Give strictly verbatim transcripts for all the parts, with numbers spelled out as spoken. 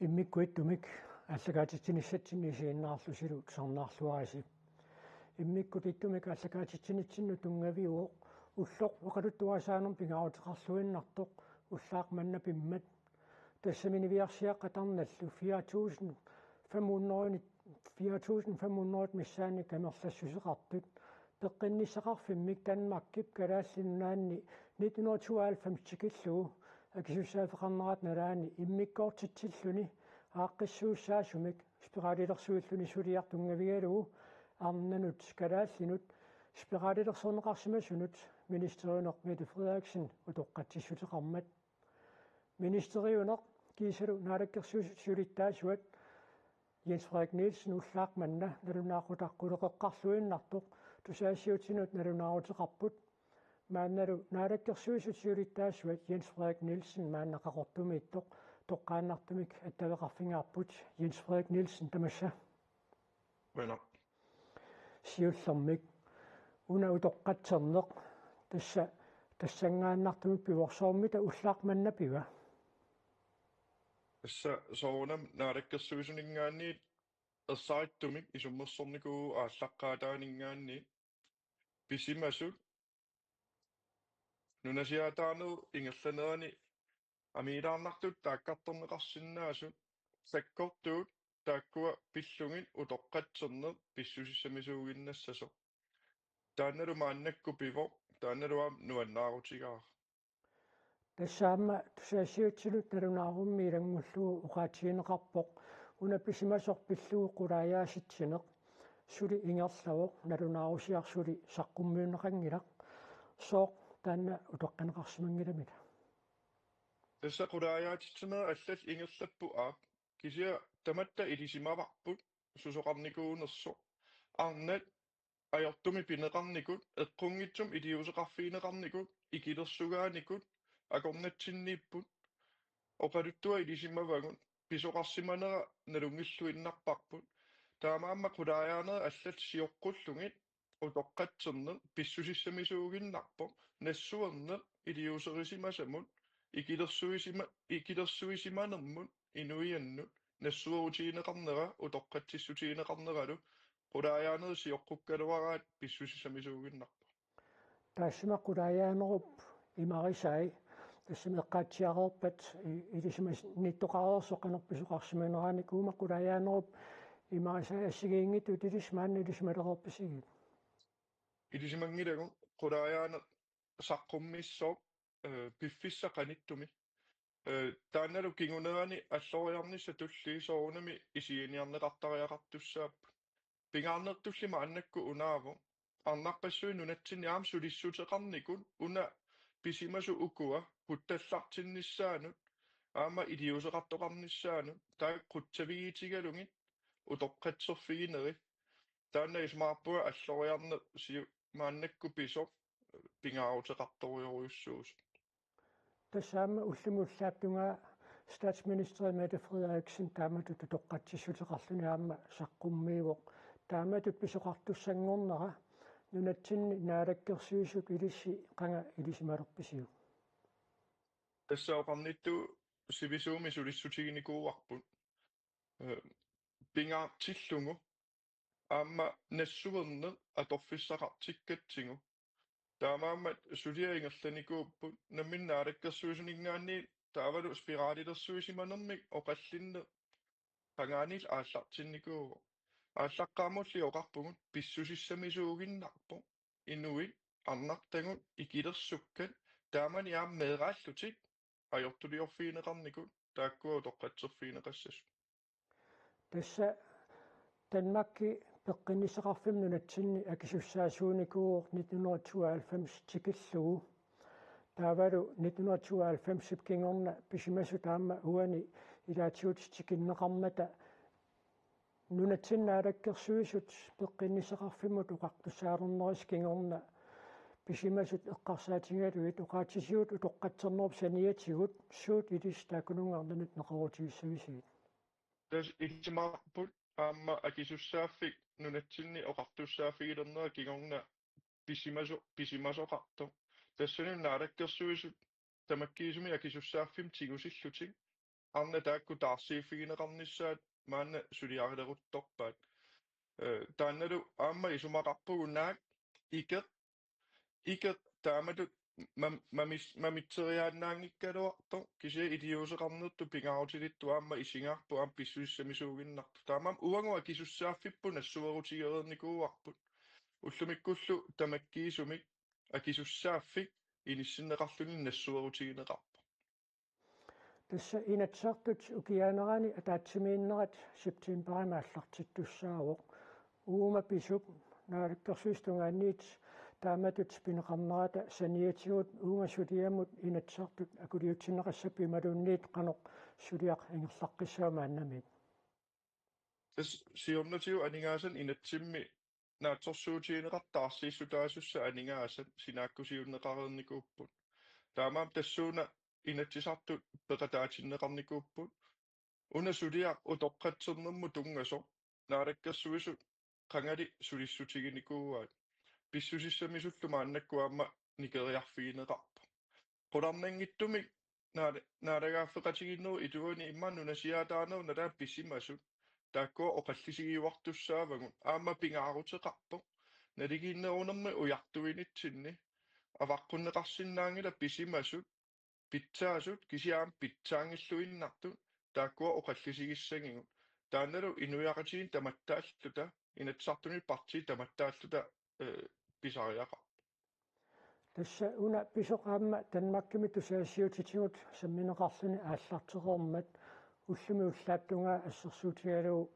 Immikkuittumik aallakaatitsinissatsinni isiginnaarlusilu tusarnaarluarisi. Immikkuittumik aallakaatitsinitsinnut tunngaviuvoq ulloq oqaluttuarisaanermut pingaaruteqarluinnartoq ullaaq manna pimmat. Tassami niviarsiaqqat arnallu fire tusind fem hundrede, fire tusind fem hundrede missaannik amerlassuseqartut. Peqqinnissaqarfimmik Danmarkip Kalaallit Nunaanni nitten hundrede tooghalvfems tikillugu akisussaaffeqarnerata nalaani immikkoortitsilluni aaqqissuussaasumik spiralilersuilluni suliaq tunngavigalugu arnanut kalaallinut spiralilersorneqarsimasunut ministeriuneq Mette Frederiksen utoqqatsissuteqarmat. Ministeriuneq kiisalu Naalakkersuisut siulittaasuat Jens Frederik Nielsen ullaaq manna nalunaaqutaqquleqeqqarluinnartoq tusagassiuutinut nalunaaruteqarput. Maannalu Naalakkersuisut siulittaasuat Jens Frederik Nielsen maanna Qaqortumiittoq toqqaannartumik attaveqarfigaarput. Jens Frederik Nielsen, tamassa. Qujanaq. Siullermik una utoqqatserneq tassa tassanngaannartumik pivoq, soormita ullaaq manna piva? Tassa soorunami Naalakkersuisuninngaanniit ersarittumik isummersornikuuvoq aallaqqaataaninngaanniit pisimasut nunasiaataanerup ingerlanerani amiilaarnartut taakkartorneqarsinnaasut sakkortuut taakkua pillugit utoqqatserneq pissusissamisuuginnassasoq. Taannalu maannakkut pivoq, taannalu aamma nuannaarutigaara. Tassa aamma tusagassiuutsinut nalunaarummi ilanngullugu oqaatigineqarpoq una pisimasoq pillugu qulaajaasitsineq suli ingerlavoq, nalunaarusiaq suli saqqummiunneqanngilaq. Sooq taanna utoqqaneqarsimanngilamita? Tassa qulaajaatitsinerit allallu ingerlapput aap, kisianni tamatta ilisimavarput susoqarnikuunersoq. Arnat ajortumik pineqarnikut, eqqunngitsumik iliuuseqarfigineqarnikut, ikilersugaanikut akornatsinniipput. Oqaluttuat ilisimavagut, pisoqarsimanera nalunngilluinnarparput. Taamaammat qulaajaanerit allat sioqqullugit utoqqatserneq pissusissamisuuginnarpoq, nassuerneq iliuuserisimasamut, ikilersuisima-, ikilersuisimanermut inuiannut nassuerutigineqarnera utoqqatsissutigineqarneralu qulaajaanerit sioqqukkaluaraat pissusissamisuuginnarpoq. Taassuma qulaajaanerup imarisai, tassami eqqaatsiareerpat i-, ilisimanittoqareersoq qanoq pisoqarsimaneranik, uuma qulaajaanerup imarisai assigiinngitsut ilissi maanna ilisimalereerpisigit? Ilisimanngilagut, qulaajaaneq saqqummiissaaq, eh, piffissaq qanittumi. Eh, taannalu kingunerani alloriarnissaq tullii soorunami isiginiarneqartariaqartussaapput. Pingaarnertulli maannakkut unaavoq arnarpassuit nunatsinni aamma sulissuteqarnikut una pisimasut ukua puttallartinnissaannut aamma iliuuseqartoqarnissaannut taakku qutsavigiitigalugit utoqqatserfigineri. Taanna isumaqarpunga alloriarneq siu-, maannakkut pisoq pingaaruteqartorujorujussuusoq. Tassa aamma ullumi ullaap tungaa statsministeri Mette Frederiksen taamatut utoqqatsissuteqarluni aamma saqqummiivoq. Taamatut pisoqartussanngornera nunatsinni naalakkersuisut ilissi qanga ilisimalerpisiuk? Tassa oqarnittut sivisuumik sulissutiginikuuarput. Eh, pingaartillugu aamma nassuerneq atorfissaqartikkatsigu. Taamaammat suliaq ingerlanikuupput, nammineq naalakkersuisuninngaanniit taavalu spiralilersuisimanermik oqallinneq qangaaniilli aallartinnikuuvoq. Aallaqqaammulli oqarpugut pissusissamisuuginnarpoq inuit arnartagut ikilersukkat taamani aamma meeraallutik ajortuliorfigineqarnikut taakkua utoqqatserfigineqassasut. Tassa Danmarki peqqinnissaqarfimmi nunatsinni akisussaasuunikuuvoq nitten hundrede tooghalvfems tikillugu. Taavalu nitten hundrede tooghalvfemsip kingorna pisimasut aamma uani ilaatigut tikinneqarmata nunatsinni naalakkersuisut peqqinnissaqarfimmut oqartussaalernerisa kingorna pisimasut eqqarsaatigalugit oqaatsitigut utoqqatsernerup saniatigut suut ilissi taakkununnga arnanut neqeroorutigissavisigit? Tassa ilisimavarput aamma akisussaaffik nunatsinni oqartussaaffigilernera kingorna pisimaso-, pisimasoqartoq. Tassani naalakkersuisut tamakkiisumik akisussaaffimmi tigusillutik arnat taakku taarsiiffigineqarnissaat maanna suliarileruttorpaat. Eh, taannalu aamma isumaqarpugut naak ikeq, ikeq taamatut mam-, mamis-, mamitseriaannaanngikkaluartoq, kisianni iliuuseqarnertut pingaarutilittoq aamma isigaarput aamma pissusissamisuuginnartoq. Taamaammat uagut akisussaaffipput nassuerutigereernikuuarput. Ullumikkullu tamakkiisumik akisussaaffik inissinneqarluni nassuerutigineqarpoq. Tassa Inatsisartut ukiaanerani ataatsimiinnerat septembarimi aallartittussaavoq. Uuma pisuk Naalakkersuisut tungaanniit taamatut pineqarnerata saniatigut uunga suliamut Inatsisartut akuliutsinneqassapput imaluunniit qanoq suliaq ingerlaqqissava maannamiit? Tassa siornatigut aningaasanik inatsimmi naatsorsuutigineqartut taarsiissutaasussat aningaasat sinaakkusiunneqareernikuupput. Taamaammat tassuuna Inatsisartut peqataatinneqarnikuupput. Una suliaq utoqqatsernermut tunngasoq Naalakkersuisut qangali sulissutiginikuuaat. Pissusissamisullu maannakkut aamma nikeriarfigineqarpoq. Qularnanngitsumik naala-, naalagaaffeqatigiinnerup iluani immaqa nunasiaataanerup nalaani pisimasut taakkua oqallisigiuartussaavagut, aamma pingaaruteqarpoq naligiinnerunermi ujartuinitsinni avaqqunneqarsinnaanngilaq pisimasut pitsaasut kisianni aamma pitsaanngilluinnartut taakkua oqallisigissagigut. Taannalu inuiaqatigiinnut tamattaalluta, Inatsisartuni partiit tamattaalluta, eh, pisariaqarpoq. Tassa una pisoq aamma Danmarkimi tusagassiuutitigut sammineqarluni aallartereermat ullumi ullaap tungaa assersuutigalugu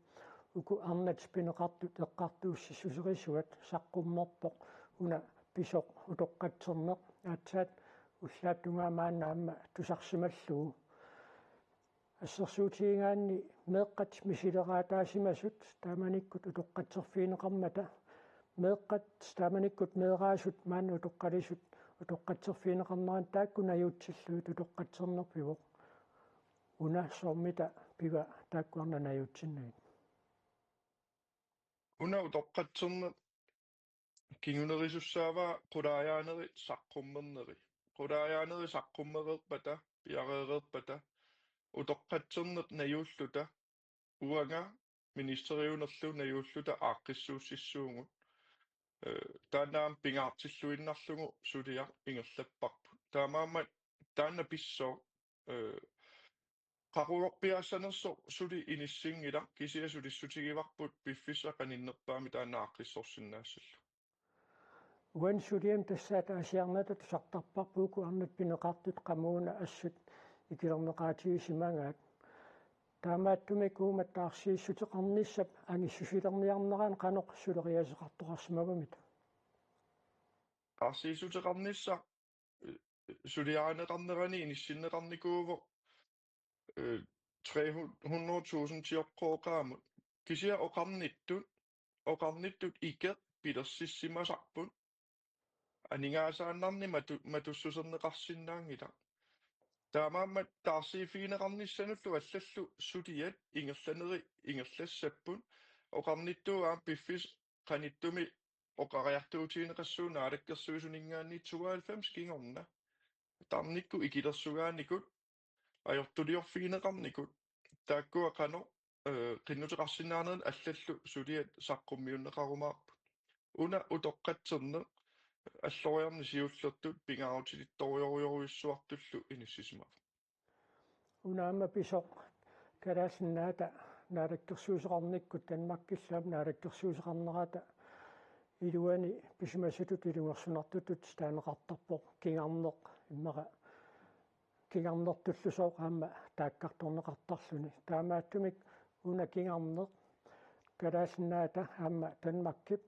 uku arnat pineqartut eqqartuussissuserisuat saqqummerpoq una pisoq utoqqatserneq aatsaat ullaap tungaa maanna aamma tusarsimallugu. Assersuutigigaanni meeqqat misileraataasimasut taamanikkut utoqqatserfigineqarmata, meeqqat taamanikkut meeraasut maanna utoqqalisut utoqqatserfigineqarnerat taakku najuutsillugit utoqqatserneq pivoq. Una soormita piva taakku arnat najuutsinnagit? Una utoqqatserneq kingunerisussaavaa qulaajaanerit saqqummerneri. Qulaajaanerit saqqummereerpata, piareereerpata, utoqqatserneq najuulluta, uanga ministeriunerlu najuulluta aaqqissuussissuugut. Eh, taanna aamma pingaartilluinnarlugu suliaq ingerlapparput. Taamaammat taanna pissooq, eh, qaqugorpiaassanersoq suli inissinngilaq, kisianni sulissutigivarput piffissaq qaninnerpaamik taanna aaqqissorsinnaassallugu. Uani suliami tassa ataasiarnata tusartarparput uku arnat pineqartut qamuuna assut ikilerneqaatigisimagaat. Taamaattumik uuma taarsiissuteqarnissap angissusilerniarnerani qanoq suleriaaseqartoqarsimavamita? Taarsiissuteqarnissaq, eh, suliarineqarnerani inissinneqarnikuuvoq, eh, tre hundrede tusind sioqqooqaamut. Kisianni oqarnittut, oqarnittut ikeq pilersissimasarput aningaasaannarnik matu-, matussuserneqarsinnaanngilaq. Taamaammat taarsiiffigineqarnissanullu allallu suliat ingerlaneri ingerlassapput, oqarnittut aamma piffissaq qanittumi oqariartuutigineqassaaq Naalakkersuisuninngaanniit tooghalvfems kingorna. Tarnikkut ikilersugaanikut, ajortuliorfigineqarnikut, taakkua qanoq, eh, qinnuteqarsinnaanerit allallu suliat saqqummiunneqarumaarput. Una utoqqatserneq alloriarneq siullertut pingaarutilittorujorujorujussuartullu inissisimavoq. Una aamma pisoq Kalaallit Nunaata naalakkersuisoqarnikkut Danmarkillu aamma naalakkersuisoqarnerata iluani pisimasutut ilungersunartutut taaneqartarpoq kingarneq immaqa kingarnertullusooq aamma taakkartorneqartarluni. Taamaattumik una kingarneq Kalaallit Nunaata aamma Danmarkip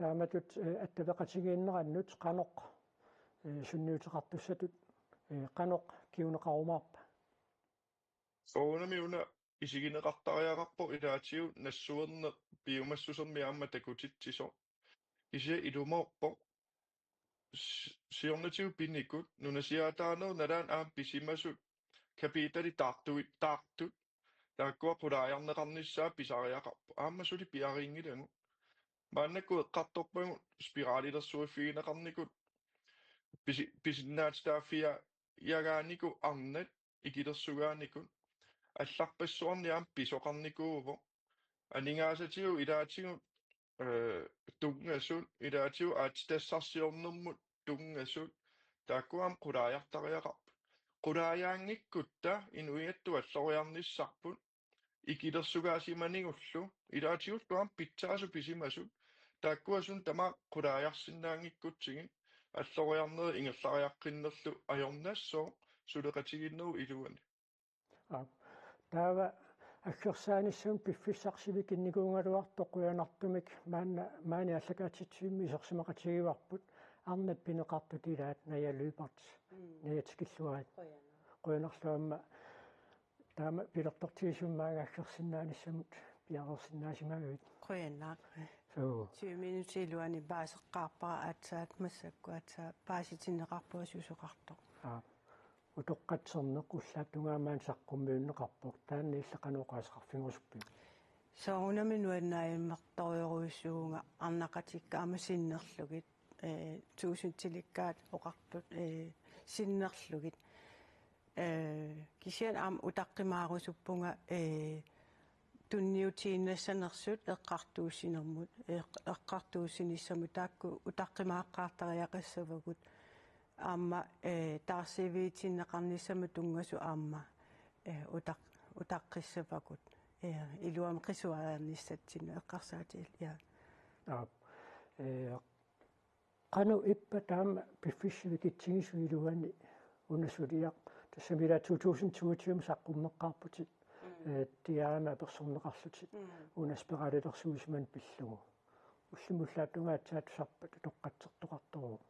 taamatut, eh, attaveqatigiinnerannut qanoq, eh, sunniuteqartussatut, eh, qanoq kinguneqarumaarpa? Soorunami una isigineqartariaqarpoq ilaatigut nassuerneq piumassusermi aamma takutitsisoq. Kisianni ilumoorpoq s-, siornatigut pinikut nunasiaataanerup nalaani aamma pisimasut kapitalit taartuit-, taartut taakkua qulaajarneqarnissaat pisariaqarpoq. Aamma suli piarinngilagut. Maannakkut eqqartorpagut spiralilersuiffigineqarnikut pisi-, pisinnaatitaaffigigaannikut arnat ikilersugaanikut. allarpassuarnik aamma pisoqarnikuuvoq. Aningaasatigut ilaatigut, eh, tunngasut, ilaatigut aatsitassarsiornermut tunngasut, taakku aamma qulaajartariaqarput. Qulaajaanngikkutta inuiattut alloriarnissarput, ikilersugaasimanigullu, ilaatigullu aamma pitsaasut pisimasut, taakkua suna tamaat qulaajarsinnaanngikkutsigit, alloriarnerit ingerlariaqqinnerlu ajornassooq suleqatigiinnerup iluani. Aap. Taava aggersaanissamut piffissaq sivikinnikuugaluartoq qujanartumik maanna, maani aallakaatitsivimmi isersimaqatigivarput arnat pineqartut ilaat Naja Lyberth. Mm. Naja tikilluarit. Qujanaq. Qujanarlu aamma taama pilertortigisumik maanga aggersinnaanissamut piareersinnaasimagavit. Qujanaq. Suu. Tyve minutit iluanni paaseqqaarpara aatsaat massakkut aatsaat paasitinneqarpunga susoqartoq. Aap. Utoqqatserneq ullaap tungaanut maani saqqummiunneqarpoq. Taanna illit qanoq oqaaseqarfigerusuppigit? Soorunami nuannaajummertorujorujussuuvunga arnaqatikka aamma sinnerlugit, eh, tuusintilikkaat oqartut, eh, sinnerlugit. Eh, kisianni aamma utaqqimaarusuppunga, eh, tunniutiinnassanersut eqqartuussinermut, eq-, eqqartuussinissamut taakku utaqqimaaqqaartariaqassavagut. Aamma, eh, taarsiivigitinneqarnissamut tunngasut aamma, eh, utaq-, utaqqissavagut. Eh, iluamik qisuariarnissatsinnut eqqarsaatigalugu, ja. Aap. Eh, qanoq ippa taama piffissaq sivikitsigisoq iluani una suliaq? Tassami ilaa to tusind toogtyve saqqummeqqaarputit. Mm. Eh, T R M apersorneqarlutit. Mm. Una spiralilersuisimaneq pillugu. Ullumi ullaap tungaanut aatsaat tusarpat utoqqatsertoqartorujuk?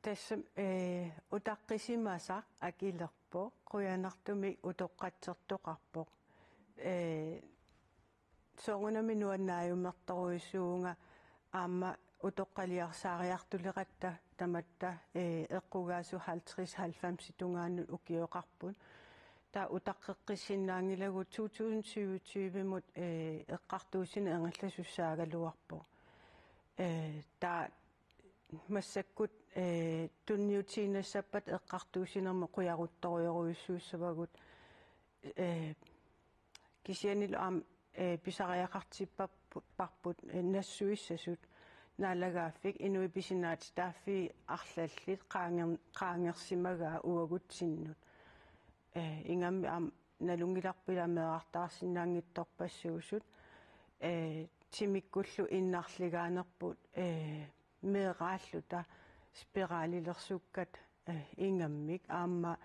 Tassa, eh, utaqqisimasaq akilerpoq, qujanartumik utoqqatsertoqarpoq. Eh, soorunami nuannaajummertorujussuuvunga aamma utoqqaliarsaariartuleratta tamatta, eh, eqqugaasut halvtreds halvfems tungaanut ukioqarput. Taava utaqqeqqissinnaanngilagut to tusind syvogtyve-mut, eh, eqqartuussineq ingerlasussaagaluarpoq. Eh, taava massakkut, eh, tunniutiinnassappat eqqartuussinermut qujaruttorujorujussuussavagut, eh, kisiannilu aamma, eh, pisariaqartipparput, eh, nassuissasut naalagaaffik inuit pisinnaatitaaffii arlallit qaange-, qaangersimagaa uagutsinnut. Eh, ingammik aamma nalunngilarput ilaa meerartaarsinnaanngitsorpassuusut, eh, timikkullu innarligaanerput, eh, meeraalluta spiralilersukkat, eh, ingammik aamma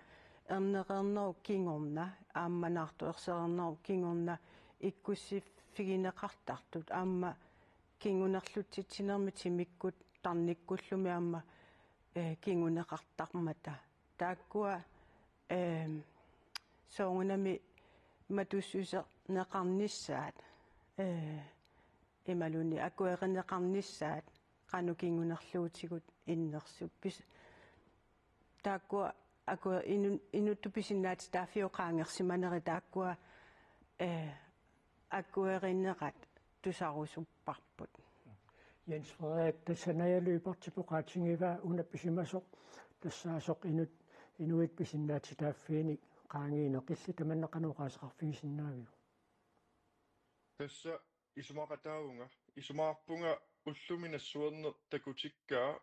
erneqarnerup kingorna, aamma naartuerseqarnerup kingorna ikkussiffigineqartartut, aamma kingunerlutsitsinermi timikkut tarnikkullumi aamma, eh, kinguneqartarmata. Taakkua, eh, soorunami matussuserneqarnissaat, eh, imaluunniit akuerineqarnissaat qanoq kingunerluutigut innersut. Pis-, taakkua aku-, inu-, inuttut pisinnaatitaaffii qaangersimanerat taakkua, eh, akuerinerat tusarusupparput. Jens Frederik, tassa Naja Lyberthip oqaatigivaa una pisimasoq tassaasoq inut-, inuit pisinnaatitaaffiinik qaangiineq, illit tamanna qanoq oqaaseqarfigisinnaaviuk? Tassa isumaqataavunga, isumaqarpunga ullumi nassuerneq takutikkaa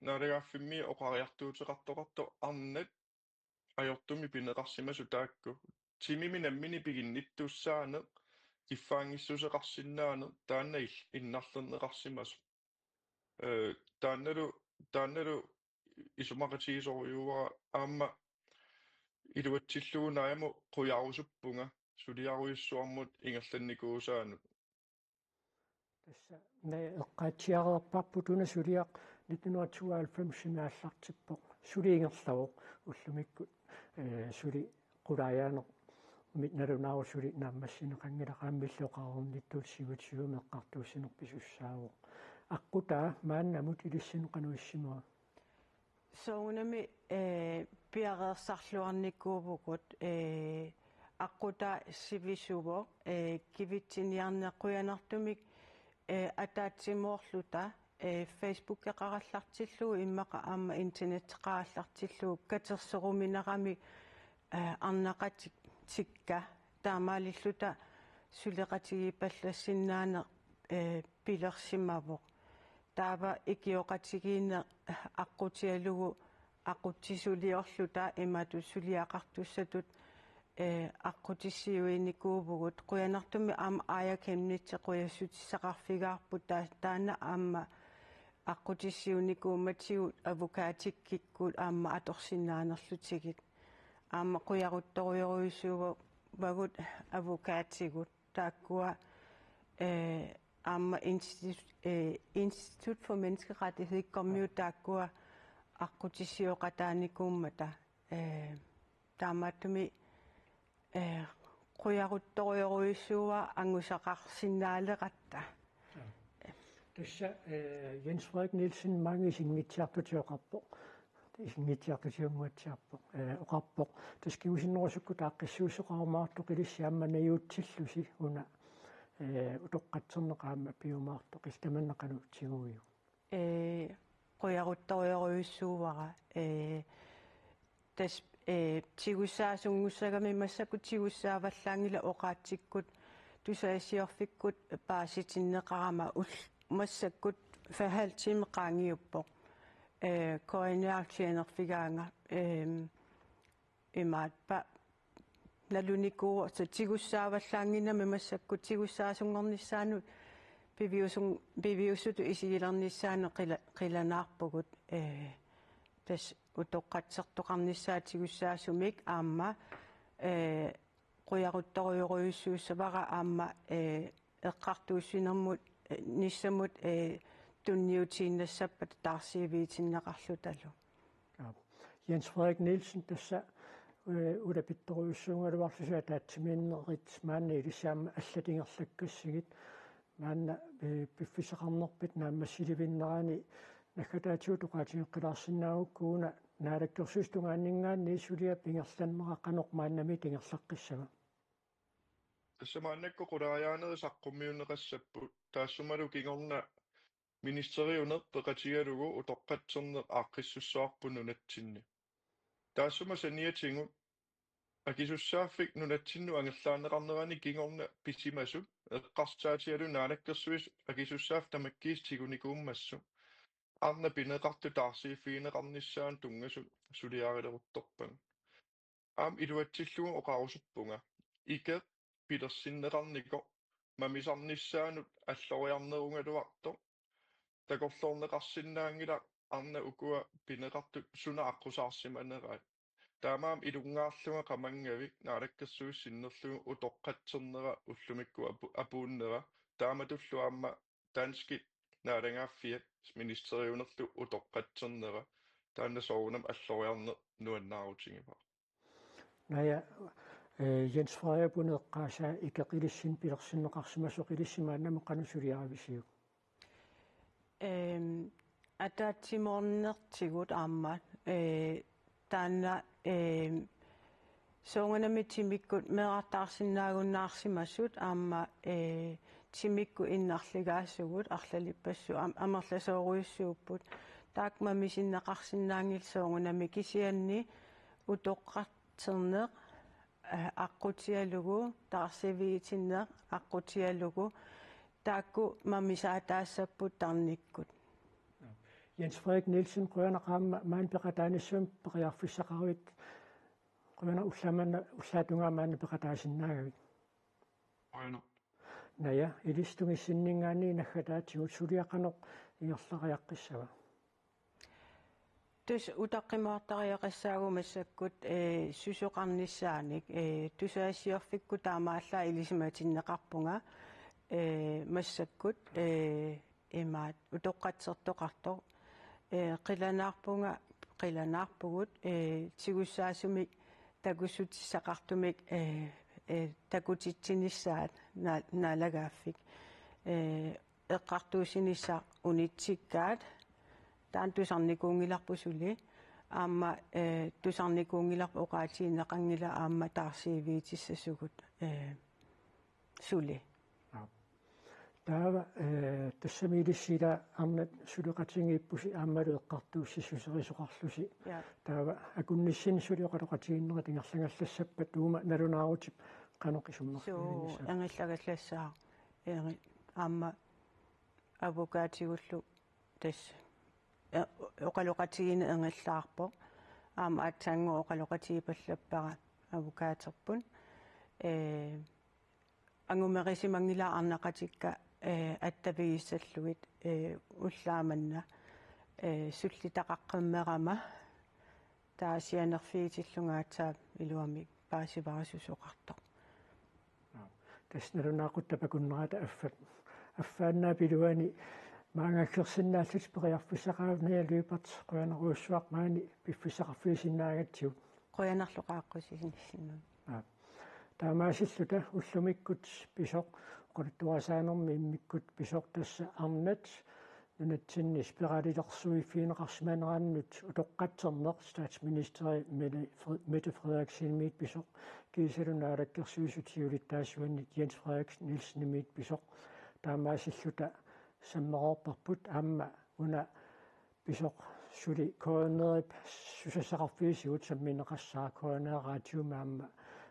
naalagaaffimmi oqariartuuteqartoqartoq arnat ajortumik pineqarsimasut taakku. Timimi nammineq piginnittussaaneq, kiffaanngissuseqarsinnaaneq, taanna il-, innarlerneqarsimasoq. Eh, taannalu, taannalu isumaqatigisorujussuuara aamma iluatsillugu Najamut qujarusuppunga suliarujussuarmut ingerlannikuusaanut. Tassa, eh, eqqaatsiareerparput una suliaq nitten hundrede tooghalvfems-imi aallartippoq. Suli ingerlavoq ullumikkut, eh, suli qulaajaanermit nalunaarut suli naammassineqanngilaq, aamma illit oqarnittut syvogtyve-mi eqqartuussineq pisussaavoq. Aqqutaa maannamut ilissinnut qanoq issimava? Soorunami, eh, piareersarluarnikuuvugut, eh, aqqutaa sivisuvoq, eh, kivitsiniarneq qujanartumik, eh, ataatsimoorluta, eh, Facebookeqarallartillugu immaqa aamma internetteqarallartillugu katersoruminarami, eh, arnaqatik tikka taamaalilluta suleqatigiippallassinnaaneq, ee, pilersimavoq. Taava ikioqatigiinneq aqqutigalugu aqutsisuliorluta imatut suliaqartussatut, ee, aqqutissiuinikuuvugut. Qujanartumik aamma Aaja Chemnitz qujassutissaqarfigaarput, taa-, taanna aamma aqqutissiuinikuummatigut avokaatikkikkut aamma atorsinnaanerlutigit. Aamma qujaruttorujorujussuuvagut avokaatigut. Taakkua, ee, aamma institut, ee, Institut for Menneskerettighed Kommune taakkua aqqutissiooqataanikuummata, ee, taamaattumik, ee, qujaruttorujorujussuuara angusaqarsinnaaleqatta. Tassa, ee, Jens Frederik Nielsen maanga isiginngitsuartut oqarpoq. Isiginngitsuartut iluanguatsiarpoq, ee, oqarpoq. Tassa kingusinnerusukkut aaqqissuussoqarumaartoq ilissi aamma najuutsillusi una, ee, utoqqatserneq aamma piumaartoq, illit tamanna qanoq tiguiuk? Ee, qujaruttorujorujussuuara, ee, tassa, ee, tigussaasunngussagamik massakkut tigussaavallaanngilaq oqaatsikkut tusagassiorfikkut paasitinneqarama ul-, massakkut fyrre timer qaangiuppoq. Ee, K N R-ip klianerfigaanga, eem, imaappa nalunikuuvoq, tassa tigussaavallaannginnami massakkut tigussaasunngornissaanut piviusun-, piviusutut isigilernissaanut qila-, qilanaarpugut, ee, tassa utoqqatsertoqarnissaat tigussaasumik aamma, ee, qujaruttorujorujussuussavara aamma, ee, eqqartuussinermut, ee, nissamut, ee, tunniutiinnassappata taarsiiviitinneqarlutalu. Aap. Jens Frederik Nielsen, tassa, ee, ulapittorujussuugaluarlusi ataatsimiinnerit maanna ilissi aamma allat ingerlakkassigit. Maanna, ee, piffissaqarnerpit naammassilivinnerani naggataatigut oqaatigeqqilaarsinnaagukku una Naalakkersuisut tungaanninngaanniit suliap ingerlannera qanoq maannamiittoq ingerlaqqissava? Tassa maannakkut qulaajaanerit saqqummiunneqassapput, taassumalu kingorna ministeriuneq peqatigalugu utoqqatserneq aaqqissussaqarpoq nunatsinni. Taassuma saniatigut akisussaaffik nunatsinnut angerlaanneqarnerani kingorna pisimasut eqqarsaatigalugu Naalakkersuisut akisussaaffik tamakkiisumik tigunikuummassuk arnat pineqartut taarsiiffigineqarnissaannut tunngasut suliarileruttorpagut. Aamma iluatsillugu oqarusuppunga: Ikeq pilersinneqarnikoq mamisarnissaanut alloriarnerugaluartoq, takorloorneqarsinnaanngilaq arnat ukua pineqartut suna aqqusaarsimaneraat. Taamaammat ilungaarlunga qamanngavik Naalakkersuisut sinnerlugu utoqqatsernera ullumikkut apu-, apuunnera, taamatullu aamma danskit naalagaaffiat ministeriunerlu utoqqatsernera, taanna soorunami alloriarneq nuannaarutigivara. Naja, ee, Jens Frederik, una eqqaasaa Ikeq ilissinnut pilersinneqarsimasoq, ilissi maannamut qanoq suliarivisiuk? Ehm, ataatsimoornertigut aamma, ee, taanna, ehm, soorunami timikkut meerartaarsinnaagunnaarsimasut aamma, ee, timikkut innarligaasugut arlalippassuit am-, amerlasoorujussuupput. Taakku mamisinneqarsinnaanngillat soorunami, kisianni utoqqatserneq, ee, aqqutigalugu, taarsiivigitinneq aqqutigalugu, taakku mamisaataassapput tarnikkut. Jens Frederik Nielsen, qujanaq aamma maani peqataanissamut periarfissaqaruit. Qujanaq ullaaq manna, ullaap tungaa maani peqataasinnaagavit. Qujanaq. Naja, ilissi tungissinninngaanniit naggataatigut suliaq qanoq ingerlariaqqissava? Tassa utaqqimoortariaqassaagut massakkut, ee, susoqarnissaanik, ee, tusagassiorfikkut taamaallaat ilisimatinneqarpunga, ee, massakkut, ee, imaat utoqqatsertoqartoq, ee, qilanaarpunga, qilanaarpugut, ee, tigussaasumik takussutissaqartumik, ee, ee, takutitsinissaat naa-, naalagaaffik, ee, eqqartuussinissaq unitsikkaat, taanna tusarnikuunngilarput suli, aamma, ee, tusarnikuunngilarput oqaatigineqanngilaq aamma taarsiivigissassasugut, ee, suli. Aap. Taava, eh, tassami ilissi ila arnat suleqatigiippusi aammalu eqqartuussissuserisoqarlusi. Ja. Taava akunnissinni suli oqaloqatigiinnerit ingerlagallassappata uuma nalunaarutip qanoq isummerluinnissaq? Suu, ingerlagallassaaq. Eri aamma avokaatigullu tassa. Eh, oqaloqatigiinneq ingerlaarpoq. Aamma aatsaannguaq oqaloqatigipallappara avokaaterput. Eh, angumerisimanngilaq arnaqatikka, eh, attavigissallugit, eh, ullaaq manna, eh, sullitaqaqqammerama taava sianerfigitillunga aatsaat iluamik paasivara susoqartoq. Tassa nalunaaqutaq akunnerata affa-, affaannaapiluani maanga aggersinnaallutit periarfissaqarniarit Lyberth, qujanarujussuaq maani piffissaqarfigisinnaagatsigut. Qujanarlu qaaqqusinissinnut. Aap. Taamaasilluta ullumikkut pisoq oqaluttuarisaanermi immikkut pisoq tassa arnat nunatsinni spiralilersuiffigineqarsimanerannut utoqqatserneq statsministeri Mette Fre-, Mette Frederiksenimiit pisoq kiisalu naalakkersuisut siulittaasuannit Jens Frederik Nielsenimiit pisoq taamaasilluta sammereerparput aamma una pisoq suli K N R-ip susassaqarfigisigut sammineqassaaq K N R Radiomi aamma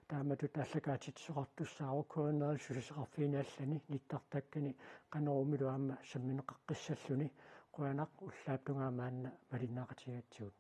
taamatut aallakaatitsisoqartussaavoq K N R-ip susassaqarfiini allani nittartakkani Qanorumilu aamma sammineqaqqissalluni qujanaq ullaap tungaa maanna malinnaaqatigigatsigut.